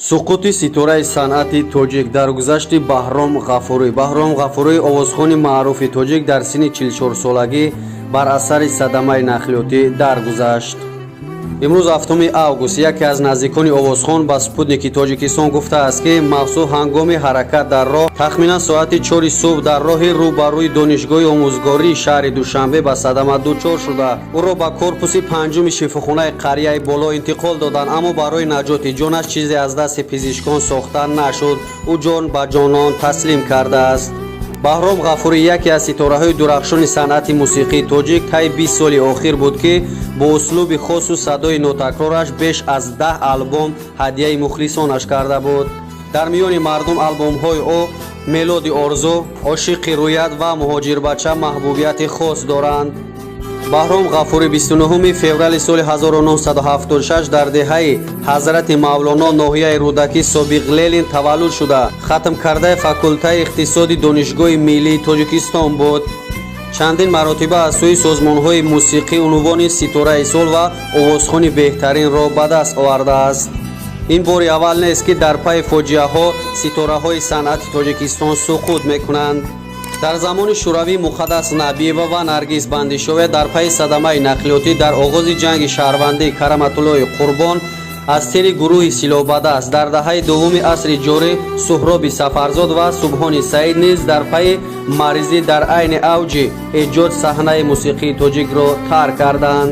Суқути ситораи санъати тоҷик, даргузашти Баҳром Ғафурӣ. Баҳром Ғафурӣ, овозхони маъруфи тоҷик, дар синни 44-солагӣ бар асари садамаи нақлиётӣ даргузашт. Имрӯз, 7 август, яке аз наздикони овозхон ба «Спутники» Тоҷикистон гуфтааст, ки мавсуф ҳангоми ҳаракат дар роҳ тахминан соати 4 субҳ дар роҳи рӯ ба рӯи Донишгоҳи омӯзгории шаҳри Душанбе ба садама дучор шуда, ӯро ба корпуси панҷуми шифохонаи қарияи боло интиқол доданд, аммо барои наҷоти ҷонаш чизе аз дасти пизишкон сохта нашуд. Ӯ ҷон ба ҷонон таслим кардааст. Баҳром Ғафурӣ яке аз ситораҳои дурахшони санъати мусиқии тоҷик таи 20 соли охир буд, ки бо услуби хосу садои нотакрораш беш аз 10 албом ҳадияи мухлисонаш карда буд. Дар миёни мардум албомҳои ӯ «Мелоди орзу», «Ошиқи рӯят» ва «Муҳоҷирбача» маҳбубияти хос доранд. Баҳром Ғафурӣ 29 феврали соли 1976 дар деҳаи Ҳазрати Мавлоно, ноҳияи Рӯдакӣ, собиқ Ленин, таваллуд шуда, хатмкардаи факултаи иқтисоди Донишгоҳи миллии Тоҷикистон буд. Чандин маротиба аз сӯи созмонҳои мусиқӣ унвони «Ситораи сол» ва «Овозхони беҳтаринро» ба даст овардааст. Ин бори аввал нест, ки дар пайи фоҷиаҳо ситораҳои санъати Тоҷикистон суқут мекунанд. Дар замони Шӯравӣ Муқаддас Набиева ва Наргиз Бандишова дар пайи садамаи нақлиётӣ, дар оғози ҷанги шаҳрвандӣ Караматуллои Қурбон аз тири гурӯҳи силоҳбадаст, дар даҳаи дуввуми асри ҷорӣ Суҳроби Сафарзод ва Субҳони Саид низ дар пайи маризӣ дар айни авҷи эҷод саҳнаи мусиқии тоҷикро тарк карданд.